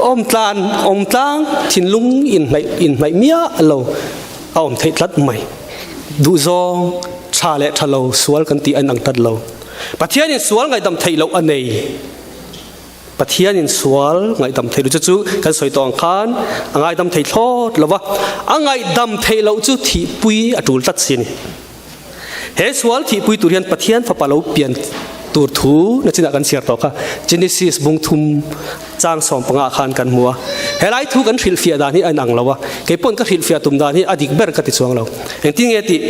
Awm tlan awm tlang thinlung inhnaih inhnaih miah lo a awm theih tlat mai. Duhzawng tha leh tha lo sual kan tih a inang tlat lo. Pathianin sual ngaihdam theih loh a nei. Pathianin sual ngaihdam theih loh chu chu kan sawi tawh ang khan a ngaidam thei thlawt lo va, a ngaihdam theih loh chu thihpui a tul tlat si a ni. He sual thihpui tur hian Pathian fapa lo pian tur thu na chinah kan chhiar tawh kha Genesis bung thum chang 15 khan kan hmu a. Helai thu kan hrilhfiah dan hi a inang lo a, kei pawn ka hrilhfiah tum dan hi a dik ber ka ti chuang lo. Engtin nge tih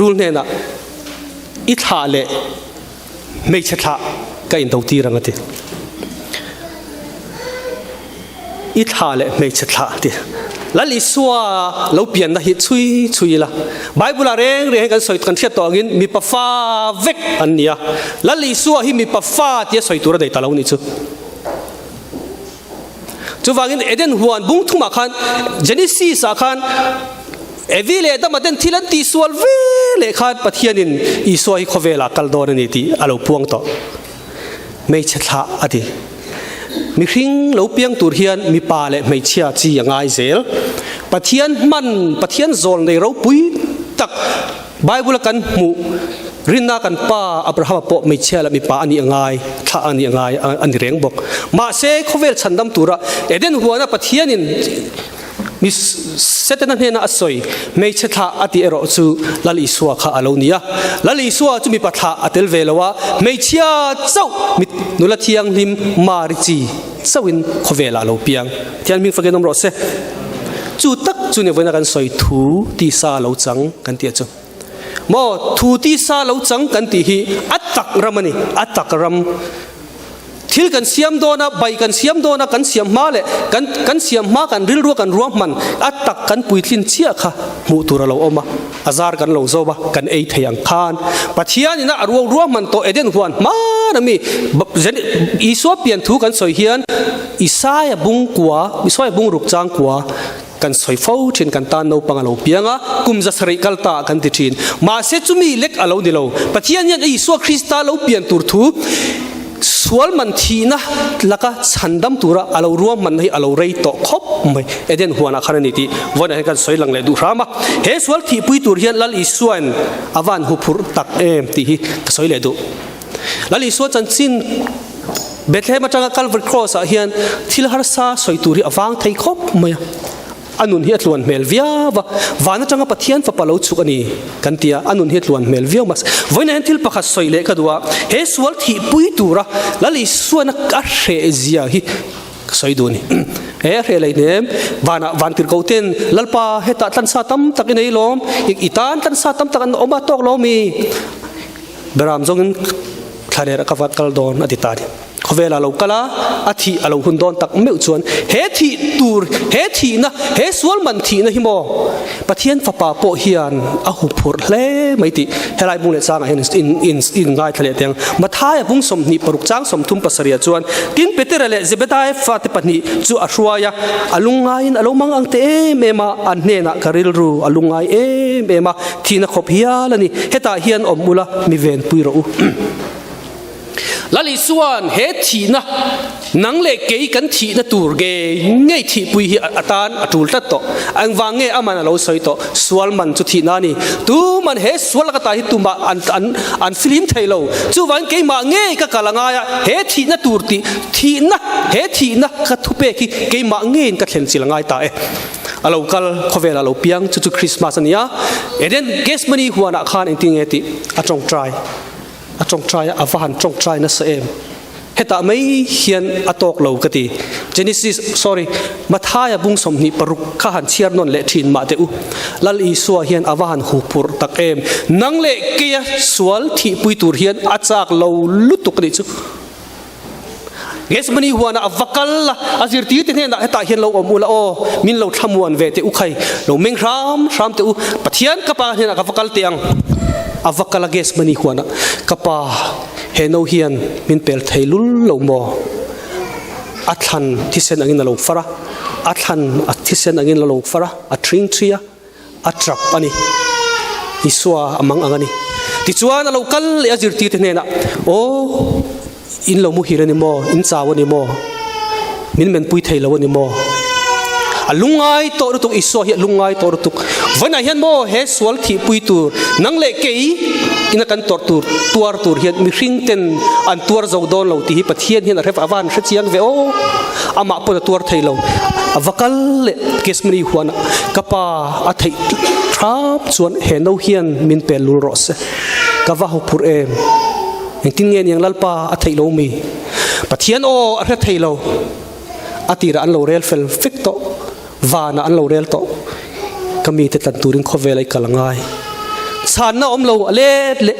rul hnenah i thlah leh hmeichhe thlah ka indo tir ang a ti. I thlah leh hmeichhe thlah a ti. Lal Isua lo pianna hi chhui chhui ila. Bible ah reng reng hi kan sawi kan hriat tawh angin mipa fa vek an ni a. Lal Isua hi mipa fa tia sawi tur a nei ta lo nih chu. Chuvangin Eden huan bung thumah khan Genesis ah khan Evi leh Adama ten thil an tihsual ve leh khan Pathianin Isua hi khawvelah kal dawn a ni tih a lo puang tawh. Hmeichhe thlah a ti. Mihring lo piang tur hian mipa leh hmeichhia chi a ngai zel. Pathian hman, Pathian zawl nei ropui tak Bible a kan hmuh rinna kan pa Abrahama pawh hmeichhia leh mipa a nih a ngai, thlah a nih a ngai a ni reng bawk. Mahse khawvel chhandam tura Eden huana Pathianin Mi Setana hnena a sawi, hmeichhe thlah a tih erawh chu Lal Isua kha a lo ni a. Lal Isua chu mipa thlah a tel ve lo a, hmeichhia chauh, mi nula thianghlim Mari chi chauhin khawvelah a lo piang. Thian hming fakin awm rawh se. Chu tak chu ni vawiina kan sawi thu tisa lo chang kan tih a chu. Maw thu tisa lo chang kan tih hi a tak ram a ni, a tak ram. Thil kan siam dawn a, bai kan siam dawn a, kan siam hma leh kan kan siam hma kan rilrua kan ruahman a tak kan puitlin chiah kha hmuh tur a lo awm a, a zar kan lo zawm a, kan ei thei ang khan Pathian ina a ruang ruahman tawh Eden huan hman ami Isua pian thu kan sawi hian Isaia bung kua, Isaia bung ruk chang kua, Kan sawi fo thin, kan tan naupang a lo piang a, kum 700 kal ta ah kan ti thin. Mahse chumi lek a lo ni lo. Pathian hian Isua Krista lo pian tur thu sual man thihna laka chhandam tura a lo ruahmanna hi a lo rei tawh khawp mai. Eden huanah khan a ni tih vawiinah hian kan sawi lang leh duh hram a. He sual thihpui tur hian Lal Isuain a van huphurh tak em tih hi ka sawi leh duh. Lal Isua chanchin Bethlehem atanga Calvary Cross ah hian thil harsa sawi tur hi a vang thei khawp mai a, a nun hi a tluan hmel viau va, van atanga Pathian fapa lo chhuk a ni kan ti a, a nun hi a tluan hmel viau mahse vawiinah hian thil pakhat sawi leh ka duh a, he sual thihpui tura Lal Isuana a hreh zia hi ka sawi duh a ni. He a hreh lei hnem vanah vantirhkoh ten Lalpa hetah tlansa tam tak i nei lawm, i tan tlansa tam tak an awm a tawk lo mi? Beram zawngin thlarel a ka vat kal dawn a ti ta a ni. Khawvelah lo kal a, a thih a lo hun dawn tak meuh chuan he thih tur, he thihna, he sual man thihna hi maw Pathian fapa pawh hian a huphurh hle mai tih helai bung leh changah hian in in in ngaithla leh teng. Mathaia bung 26 chang 37 ah chuan tin Petera leh Zebedai fate pahnih chu a hruai a, a lungngaiin a lo mang ang te em em a, an hnenah ka rilru a lungngai em em a, Thihna khawp hial a ni. Hetah hian awm ula, mi venpui rawh u. Lal Isua'n he thihna, nang leh kei kan thihna tur ngei ngei thihpui hi a tan a tul tlat tawh. Engvang nge aman a lo sawi tawh? Sual man chu thihna a ni. Tuman he sual laka ta hi tumah an an an filim thei lo. Chuvangin keimah ngei ka kal a ngai a, he thihna tur tih thihna, he thihna ka thupek hi keimah ngeiin ka thlen chil a ngai ta e. A lo kal khawvel a lo piang chu chu Christmas a ni a, Eden Gethsemane huanah khan engtin nge tih a tawngtai a tawngtai a, a va han tawngtai nasa em. Hetah mai hian a tawk lo ka ti. Genesis sorry Mathaia bung 26 kha han chhiar nawn leh thin mah teh u. Lal Isua hian a va han huphurh tak em. Nang leh keia sual thihpui tur hian a chak lo lutuk a nih chu. Gethsemane huanah a va kal a, a zirtirte hnenah hetah hian lo awm ula aw, min lo thlamuan ve teh u khai, lo meng hram hram teh u, Pathian ka pa hnenah ka va kal teh ang. A va kal a Gethsemane huanah, Ka pa, he no hian min pel thei lul lo maw? A thlan thisen angin a lo far a, a thlan a thisen angin a lo far a, a ṭhing ṭhi a, a ṭap a ni. Isua a mang ang a ni. Tichuan a lo kal leh a zirtirte hnenah, Aw! In lo muhil a ni maw? In chau a ni maw? Min menpui thei lo a ni maw? A lungngai tawh lutuk, Isua hi a lungngai tawh lutuk. Vawiinah hian maw he sual thihpui tur, nang leh kei ina kan tawrh tur, tuar tur hian mihring ten an tuar zo dawn lo tih hi Pathian hian a hre, a va han hre chiang ve aw. Amah pawn a tuar thei lo. A va kal leh Gethsemane huanah ka pa a theih thlap chuan he no hian min pel lul rawh se. Ka va huphurh em? Engtin nge niang Lalpa a theih lo mi? Pathian aw a hre thei lo. A tirah an lo rel fel vek tawh. Vanah an lo rel tawh. Ka mite tlan turin khawvel a i kal a ngai. Chhanna awm lo a let leh.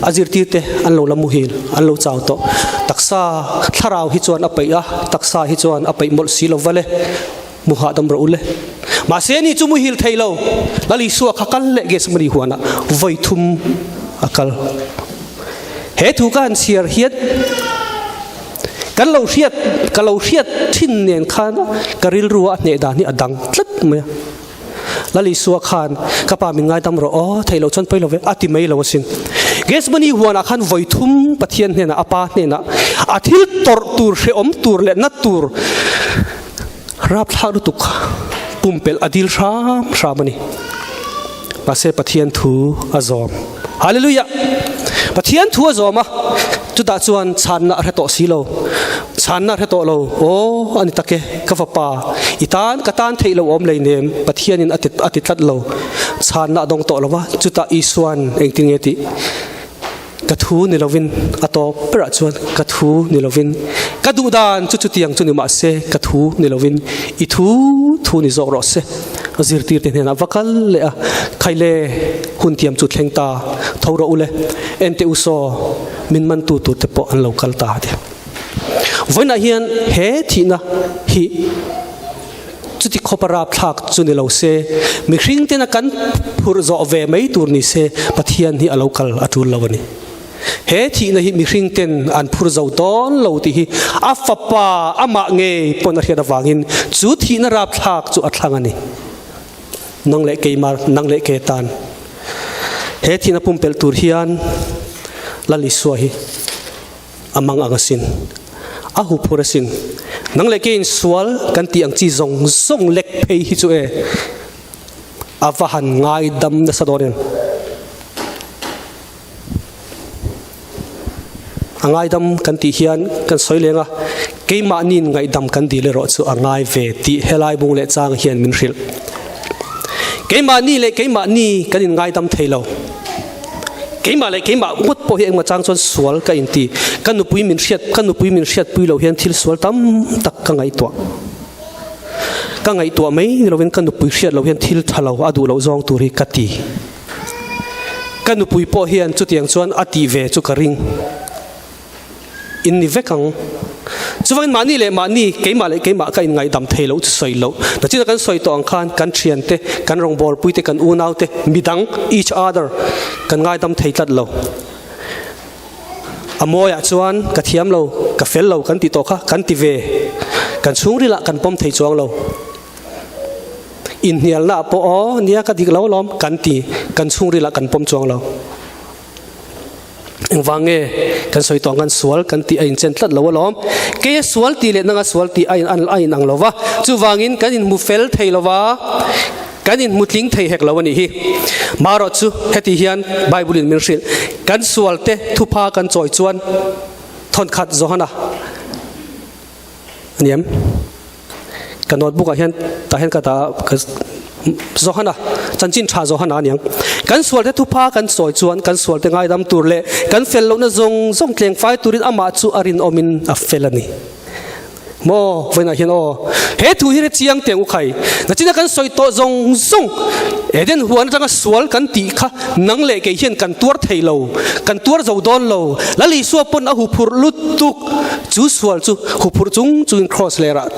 A zirtirte an lo la muhil, an lo chau tawh. Taksa thlarau hi chuan a peih a, taksa hi chuan a peih mawlh si lo va le. Mu hahdam rawh u le. Mahse ni chu muhil thei lo. Lal Isua kha kal leh Gethsemane huanah vawi thum a kal. He thu ka han chhiar hian kan lo hriat ka lo hriat thin nen khan ka rilru a hneh dan hi a dang tlat mai a. Lal Isua khan ka pa min ngaidam rawh aw theih loh chuan pawi lo ve a ti mai lo asin. Gethsemane huanah khan vawi thum Pathian hnenah a pa hnenah a thil tawrh tur hrehawm tur leh nat tur Rapthlak lutuk pumpelh a dil hram hram a ni. Mahse Pathian thu a zawm. Hallelujah! Pathian thu a zawm a, chutah chuan chhanna a hre tawh si lo. Chhanna a hre tawh lo. Aw, a ni tak e, ka fapa, i tan ka tan theih lo awm lei nem, Pathianin a ti a ti tlat lo. Chhanna a dawng tawh lo va, chutah Isua'n engtin nge tih? Ka thu ni lovin a tawp berah chuan ka thu ni lovin ka duh dan chu chutiang chu ni mah se ka thu ni lovin i thu thu ni zawk rawh se. Zirtirte hnenah va kal leh a, Khaile hun tiam chu thleng ta, tho rawh u le, ente u saw, min mantu turte pawh an lo kal ta a ti. Vawiinah hian he thihna hi Chuti khawpa rapthlak chu ni lo se, mihring tena kan phurh zawh ve mai tur ni se, Pathian hi a lo kal a tul lo a ni. He thihna hi mihring ten an phur zo dawn lo tih hi a fapa amah ngei pawn a hriat avangin chu thihna rapthlak chu a thlang a ni. Nang leh keimah, nang leh ke tan he thihna pumpelh tur hian Lal Isua hi A mang ang asin. A huphur asin. Nang leh keiin sual kan tih ang chi zawng zawng lek phei hi chu e a va han ngaidam nasa dawn em. A ngaidam kan tih hian kan sawi leng a, keimahniin ngaihdam kan dil erawh chu a ngai ve tih helai bung leh chang hian min hrilh. Keimahni leh keimahni kan inngaidam thei lo. Keimah leh keimah ngawt pawh hi engmah chang chuan sual ka inti. Ka nupui min hriat, ka nupui min hriatpui loh hian thil sual tam tak ka ngaihtuah. Ka ngaihtuah mai ni lovin ka nupui hriat loh hian thil tha lo a duh loh zawng tur hi ka ti. Ka nupui pawh hian chutiang chuan a tih ve chu ka ring. In ni vek ang. Chuvangin mahni leh mahni, keimah leh keimah ka inngaihdam thei loh chu sawi loh. Nachina kan sawi tawh ang khan kan thiante, kan rawngbawlpuite, kan unaute, midang, each other, kan ngaidam thei tlat lo. A mawiah chuan ka thiam lo, ka fel lo kan tih tawh kha kan ti ve. Kan chhungrilah kan pawm thei chuang lo. Inhnialna ah pawh aw nia ka dik lo alawm kan ti, kan chhungrilah kan pawm chuang lo. Engvang nge kan sawi tawh ang kan sual kan tih a inchen tlat lo alawm. Keia sual tih leh nanga sual tih a in a inang lo va, chuvangin kan inhmu fel thei lo va, kan inhmu tling thei hek lo a nih hi. Marawh chu heti hian Bible in min hrilh, kan sual te thupha kan chawi chuan thawnkhat Johana a ni em? Ka notebook ah hian tah hian ka dah ka Johana chanchin tha Johana a niang. Kan sual te thupha kan sawi chuan kan sual te ngaidam tur leh kan fel lohna zawng zawng tleng fai turin amah chu a rinawmin a fel a ni. Maw vawiinah hian aw he thu hi chiang teng u khai. Nachina kan sawi tawh zawng zawng Eden huan atanga sual kan tih kha nang leh kei hian kan tuar thei lo, kan tuar zo dawn lo. Lal Isua pawn a huphurh lutuk. Chu sual chu huphurh chung chungin Kraws lerah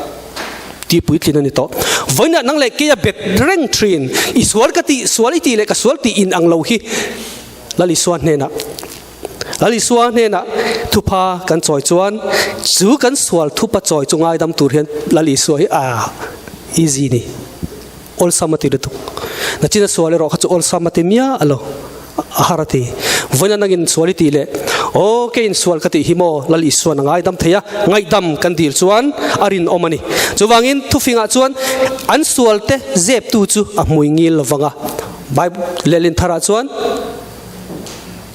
tih puitlin a ni tawh. Vawiinah nang leh keia bet reng thin, i sual ka tih, sual i tih leh ka sual tih in ang lo hi Lal Isua hnenah, Lal Isua hnenah thupha kan chawi chuan chu kan sual thupa chawi chu ngaidam tur hian Lal Isua hi a easy ni, awlsam a ti lutuk. Nachina sual erawh kha chu awlsam a ti miah lo. A har a ti. Vawiina nangin sual i tih leh, Aw, keiin sual ka tih hi maw? Lal Isuan a ngaidam thei a, ngaihdam kan dil chuan a rinawm a ni. Chuvangin thufingah chuan an sualte zeptu chu a hmui ngil lo vang a. Bible lehlin tharah chuan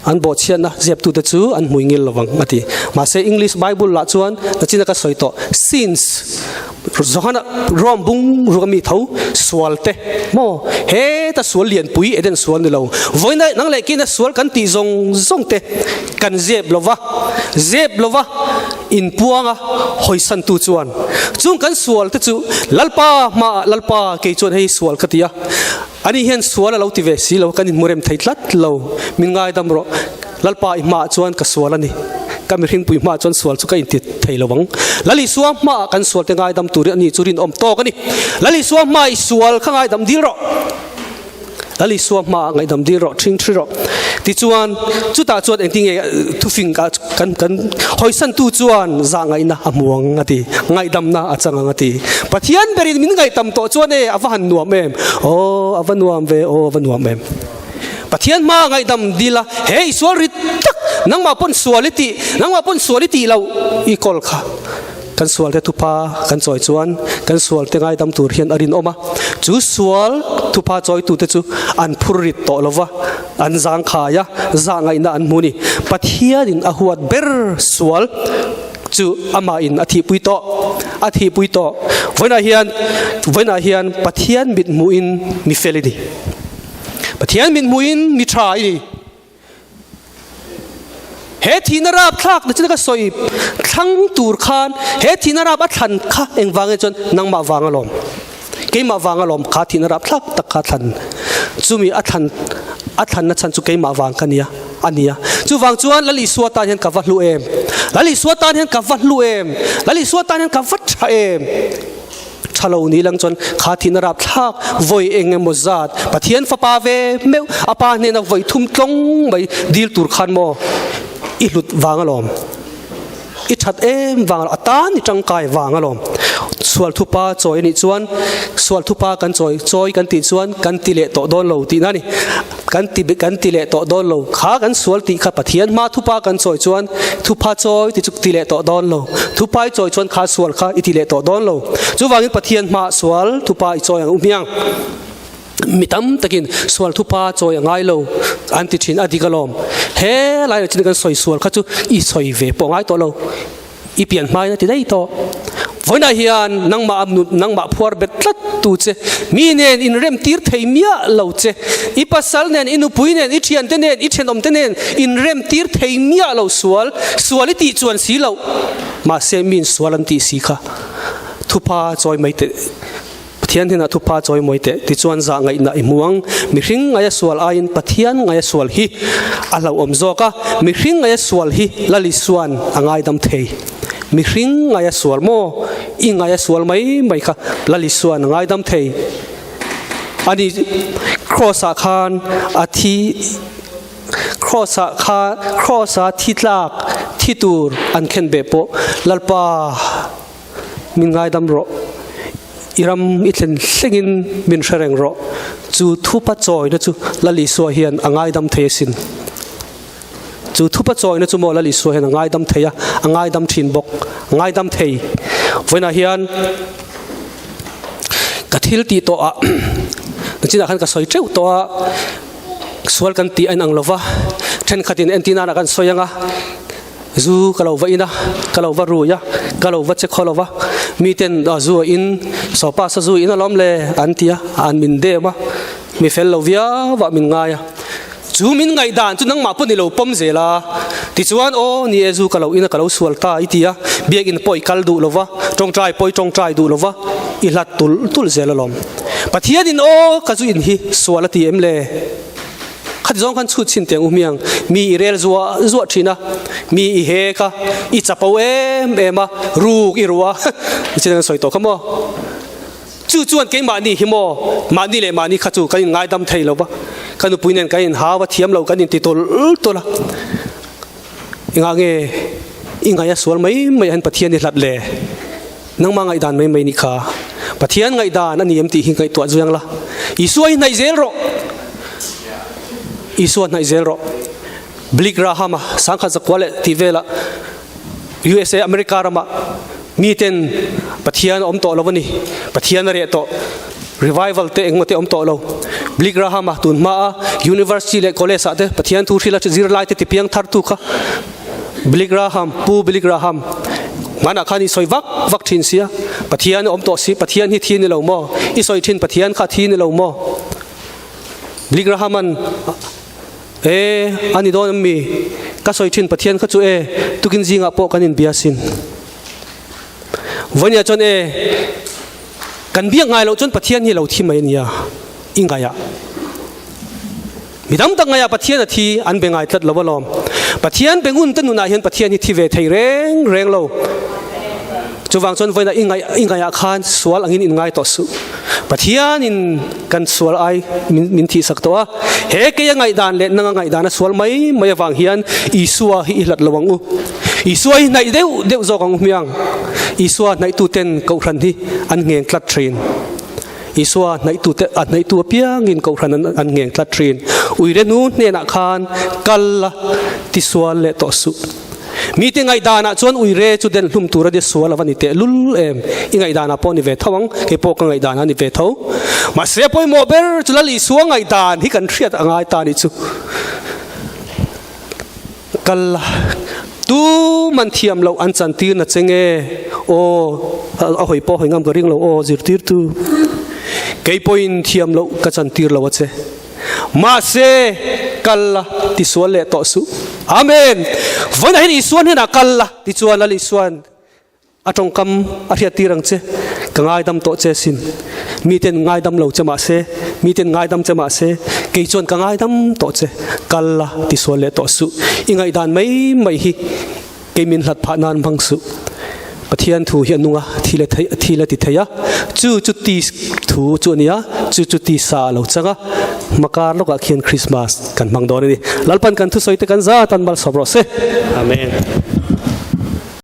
an bawhchhiatna zeptute chu an hmui ngil lo vang a ti. Mahse English Bible lah chuan nachina ka sawi tawh, sins, Johana Rome bung ruk ami tho sual te maw heta sual lianpui Eden sual ni lo vawiina nang leh kina sual kan tih zawng zawng te kan zep lova zep lova inpuanga hawisan tu chuan chung kan sual te chu Lalpa hmaah Lalpa kei chuan hei sual ka ti a ani hian sual a lo ti ve si lo kan inhmu rem thei tlat lo min ngaidam rawh Lalpa i hmaah chuan ka sual a ni. Ka mihringpui hmaah chuan sual chu ka inti thei lo ang. Lal Isua hmaah kan sualte ngaidam turin ani chu rinawm tawk a ni. Lal Isua hmaah i sual kha ngaidam dil rawh. Lal Isua hmaah ngaihdam dil rawh, ṭhing ṭhi rawh. Tichuan, chutah chuan engtin nge thufing kan kan hawisantu chuan zahngaihna a hmu ang a ti, ngaihdamna a chang ang a ti. Pathian berin min ngaihtam tawh chuan e, a va han nuam em! Aw, a va nuam ve, aw, a va nuam em! Pathian hma ngaihdam dil a, he i sual rit tak, nangmah pawn sual i tih, nangmah pawn sual i tih loh i kawl kha. Kan sual te thupa kan chawi chuan kan sual te ngaidam tur hian a rinawm a, chu sual thupa chawitu te chu an phur rit tawh lo va, an zangkhai a, zah ngaihna an hmu ni. Pathianin a huat ber sual chu amahin a thihpui tawh, a thihpui tawh. Vawiinah hian, vawiinah hian Pathian mithmuhin mi fel i ni. Pathian min hmuin mi tha i ni. He thihna rap thlak na chu ka sawi thlang tur khan he thihna rap a thlan kha engvang nge chuan nangmah vang alawm. Keimah vang alawm kha thihna rap thlak tak kha thlan. Chumi a thlan a thlanna chhan chu keimah vang ka nia a nia. Chuvang chuan Lal Isua tan hian ka va hlu em. Lal Isua tan hian ka va hlu em. Lal Isua tan hian ka va tha em. Tha lo ni lang chuan kha thihna rapthlak vawi eng emaw zat Pathian fapa ve meuh a pa hnena vawi thum tlawng mai dil tur khan maw i hlut vang alawm i that em vang a tan i tangkai vang alawm sual thupa chawi anih chuan sual thupa kan chawi chawi kan tih chuan kan ti leh tawh dawn lo tihna a ni Kan ti kan ti leh tawh dawn lo. Kha kan sual tih kha Pathian hma thupa kan chawi chuan thupha chawi ti chu ti leh tawh dawn lo. Thupa i chawi chuan kha sual kha i ti leh tawh dawn lo. Chuvangin Pathian hma sual thupa i chawi ang u hmiang. Mi tam takin sual thupa chawi a ngai lo an ti thin a dik alawm. He lai leh chin kan sawi sual kha chu i sawi ve pawh ngai tawh lo. I pian hmain a ti daih tawh. Vawiinah hian nangmah nangmah phuar bet tlat tu che, mi nen inrem tir thei miah lo che, i pasal nen, i nupui nen, i thiante nen, i thenawmte nen inrem tir thei miah lo sual, sual i tih chuan si loh. Mahse miin sual an tih si kha thupa chawi mai teh. Pathian hnenah thupa chawi mawi teh tichuan zah ngaihna i hmu ang. Mihring ngaia sual aiin Pathian ngaia sual hi a hlauhawm zawk a, mihring ngaia sual hi Lal Isuan a ngaidam thei. Mihring ngaia sual maw? I ngaia sual mai mai kha Lal Isuan a ngaidam thei. Ani Kraws-ah khan a thi Kraws-ah kha Kraws-a thi tlak thi tur an khen beh pawh Lalpa Min ngaidam rawh, i ram i thlen thlengin min hre reng rawh. Chu thupa chawina chu Lal Isua hian a ngaidam thei asin. Chu thupa chawina chu maw Lal Isua hian a ngaidam thei a, a ngaidam thin bawk, a ngaidam thei. Vawiinah hian ka thil tih tawh ah nachinah khan ka sawi teuh tawh a, sual kan tih a inang lova, thenkhatin entirnana kan sawi ang a, Zu ka lo va in a, ka lo va rui a, ka lo va che khaw lo va, miten zu a in, sawpa sa zu in alawm le an ti a, an min dem a, mi fel lo viau ah min ngai a. Chu min ngaihdan chu nangmah pawh ni lo pawm zel a, tichuan aw ni e zu ka lo in a, ka lo sual ta i ti a, biakinn pawh i kal duh lo va, tawngtai pawh i tawngtai duh lo va, i hlat tulh tulh zel alawm. Pathianin aw ka zu in hi sual a ti em le? Khati zawng khan chhut chhin teng u hmiang, mi i rel zuah zuah thin a, mi i hek a, i chapo em em a, ruk i ruh a, nichin an sawi tawh kha maw? Chu chuan keimahni hi maw, mahni leh mahni kha chu kan inngaidam thei lo va, ka nupui nen kan inhau a, thiam lo kan inti tul tul a, engah nge i ngaih a sual mai mai hian Pathian i hlat le? Nangmah ngaihdan mai mai nih kha Pathian ngaihdan a ni em tih hi ngaihtuah zui ang la. Isua hi hnaih zel rawh. Isua hnaih zel rawh. Billy Graham-a sangkhat zakua leh tih velah USA America rama miten Pathian a awm tawh lo a ni, Pathian a reh tawh, revival te engemaw te a awm tawh lo. Billy Graham-a tun hmaa University leh College ah te Pathian thu hrila zirlai te tipiang thar tu kha Billy Graham, Pu Billy Graham hmanah khan i sawi vak vak thin sia, Pathian a awm tawh si, Pathian hi thi ni lo maw? I sawi thin Pathian kha thi ni lo maw? Billy Graham-a'n E, a ni dawn em mi? Ka sawi thin Pathian kha chu e, tukin zingah pawh kan inbia sin. Vawinia chuan e, kan biak ngai loh chuan Pathian hi a lo thi mai a nia, i ngaihah. Mi dang tak ngaihah Pathian a thi an be ngai tlat lo alawm. Pathian be ngun te nunah hian Pathian hi thi ve thei reng reng lo. Chuvang chuan vawiinah i ngaih i ngaihah khan sual angin inngai tawh suh. Pathianin kan sual ai min min thihsak tawh a. He kei a ngaihdan leh nang a ngaihdan a sual mai mai avang hian Isua hi i hlat lo ang u. Isua hi hnaih deuh deuh zawk ang u hmiang. Isua hnaihtuten Kohhran hi an ngheng tlat thin. Isua hnaihtute a hnaihtu apiangin Kohhran an an ngheng tlat thin. Uire nu hnenah khan kal la tisual leh tawh suh. Mite ngaihdanah chuan uire chu den hlum tur a nia sual a va ni teh lul em? I ngaihdanah pawh a ni ve tho ang, kei pawh ka ngaihdanah a ni ve tho. Mahse a pawimawh ber chu Lal Isua ngaihdan hi kan hriat a ngai ta a nih chu. Kal la, tu man thiam loh an chantir na che nge? Aw, a hawi pawh hawi ngam ka ring lo aw zirtirtu. Kei pawhin thiam loh ka chantir lo a che. Mahse, kal la, tisual leh tawh suh. Amen! Vawiinah hian Isua hnenah kal la, tichuan Lal Isua'n a tawngkam a hriattir ang che, Ka ngaidam tawh che sin. Miten ngaidam lo che mahse, miten ngaidam che mahse, kei chuan ka ngaidam tawh che. Kal la, tisual leh tawh suh. I ngaihdan mai mai hi kei min hlat phah nan hmang suh. Pathian thu hi a nung a, thil a thei, thil a ti thei a, chu chu ti thu chu a ni a, chu chu ti sa a lo chang a, hmakar lawkah khian Christmas kan hmang dawn a ni. Lalpan kan thusawi te kan zat an malsawm rawh se. Amen.